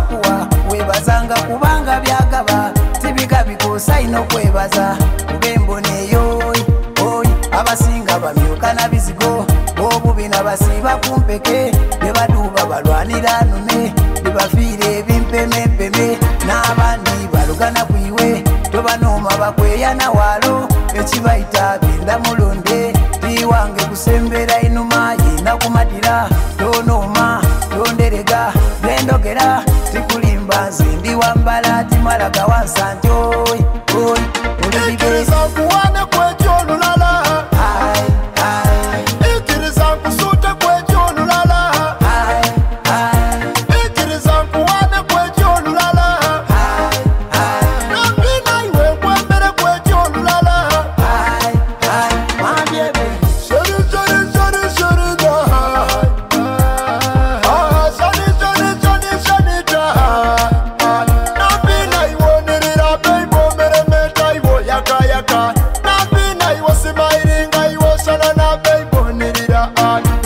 bwakuwa webazanga kubanga byagaba tibigabikosa ino kwebaza kubembona eyo oyi abasinga bamyuka na bizigo obubi nabasiba kumpeke ne baduba balwanira nume bibafiire ebimpemempeme n'abandi balugana kwiwe tobanoma bakweyana walo ekibaita benda mulonde tiwange kusembera inuma yina kumatira tonoma tonderega bendogera tikulimba nze ndi wambala timalaga wansa nti oyi oyi Ikiriza nkuwane kwekyo olulala. Ai, ai, Ikiriza nkusuute kwekyo olulala. ai, ai, Ikiriza nkuwane kwekyo olulala. ai, ai, Nambina iwe nkwembere kwekyo olulala. ai, ai, mabyebe. Sheri, sheri, sheri, sheri, da. Ah, sheri, sheri, sheri, sheri, da. Nambina iwe onirira, baby, omeremeta iwe yaka, yaka. Nambina iwe simayiringa, iwe shanana, baby, onirira.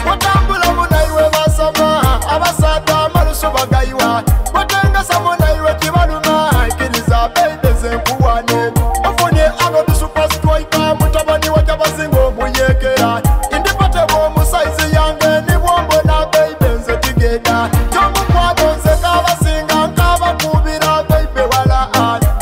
Watambula muna iwe basama, abasaadha amalusu bagayiwa. Watengesa muna iwe kibaluma, ikkiriza, baby, nze nkuwane. Ofunye Arnold Super Striker, mutabani wa Kyabazinga omuyekera. Indipate bw'omusaizi yange nibwombona baby nze tigenda. Ky'omukwano nze kabasinga nkabakubira baby wala.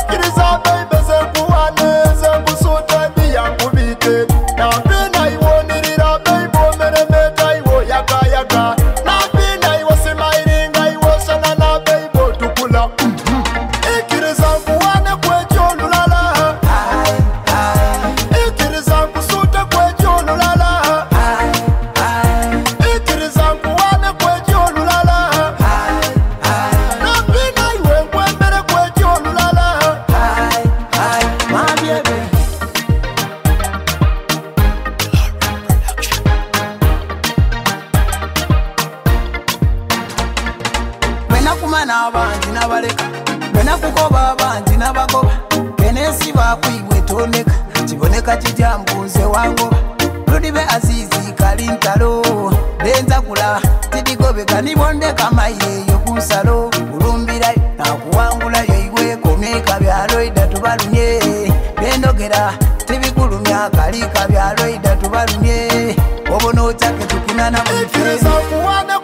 Kkiriza baby nze nkuwane, nze nkusuute ndiyankubite. Nampina iwe onirira baby omeremeta iwe oyakayaka. Nampina iwe simayiringa iwe oshanana baby otukula. Ikkiriza nkuwane kwekyo olulala. Ai, ai, Ikkiriza nkusuute kwekyo olulala. ai, ai, Ikkiriza nkuwane kwekyo olulala. ai, ai, Nampina iwe nkwembere kwekyo olulala. ai, ai, mabyebe. Bwenakuma n'abangi n'abaleka bwenakukoba abangi n'abagoba kenensi bakwibwe tondeka kiboneka kitya mbuze wangoba ludibe azizi kalintalo lenzakula tidigobeka nibondeka mayireyo kunsalo ulumbirayo nakuwangulayo iwe komyeka byalo ida tubalumye bendogera tibikulumya kalika byalo ida tubalumye obona otyake tukinana Ikkiriza nkuwane